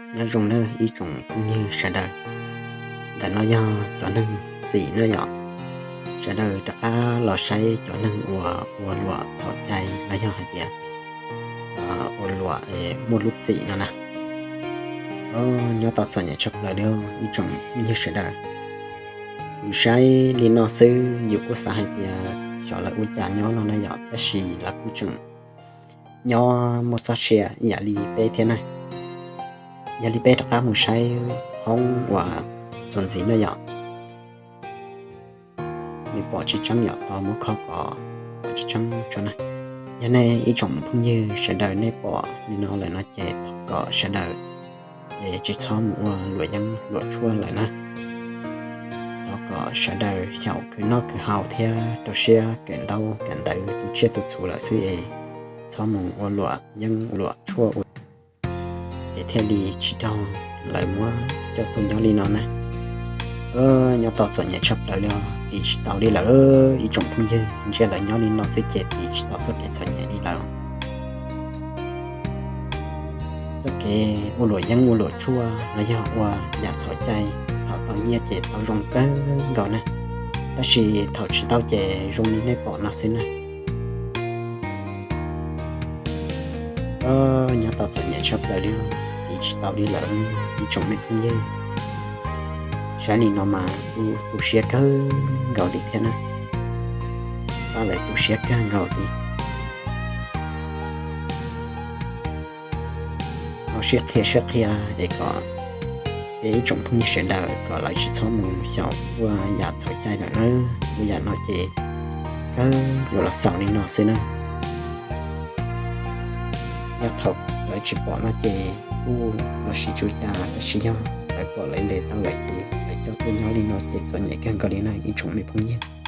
Nyob zoo nawb ib tsoom phooj ywg sawv daws. Ntawm no yog cov neeg txim na yom. Sawv daws rov qab los saib cov neeg uas ua luam txhaum cai los yog hais tias ua luam muaj lub txim no na. Nyob tau txom nyem tshaj plaws li ib tsoom phooj ywg sawv daws. Yus saib li no xwb yus kuj xav hais tias xyov lawv ua cas nyob no na yom, tab sis lawv kuj tseem nyob muaj txoj sia ib yam li peb thiab na. Yog li peb rov qab mus saib hoob uas txuas ntxiv na yom. Nws pom tsis tseeb yom, tos muab khob kom pom tsis tseeb tso na. Yog nej ib tsoom phooj ywg sawv daws nej pom li no lawm no ces thov kom sawv daws es tsis txhob mus ua luam yeeb luam tshuaj lawm na. Thov kom sawv daws xyaum khwv noj khwv haus thiab rau siab kawm ntaub kawm ntawv tu tsiaj tu txhuv lawm xwb es txhob mus ua luam yeeb luam tshuaj ua es thiaj li tsis raug lawv muab coj tuaj nyob li no na. Nyob tau txom nyem tshaj plaws li os, tiv tsis tau li lawm ib tsoom phooj ywg, ntsia lawv nyob li no xwb ces tiv tsis tau txoj kev txom nyem li lawm. Txoj kev ua luam yeeb ua luam tshuaj los yog ua yam txhaum cai thaum tau nyiaj ces tau zoo kawg nkaus na, tab sis thaum tsis tau ces zoo li nej pom no xwb na. Nyob tau txom nyem tshaj plaws li, tiv tsis tau li lawm ib tsoom me phooj ywg. Saib li no mas kuj tu siab kawg nkaus li thiab na, pab lawv tu siab kawg nkaus li. Ho sib qhia sib qhia es kom peb ib tsoom phooj ywg sawv daws kom lawv tsis txhob mus xyaum ua yam txhaum cai lawm na. Ua yam no ces kawg yuav los xaus li no xwb na. Yog thaum lawv tsis pom no ces kuj los sis tsis ua cas, tab sis yog lawv pom lawv ntes tau lawm ces lawv coj tuaj nyob li no ces txom nyem kawg nkaus li na ib tsoom me phooj ywg.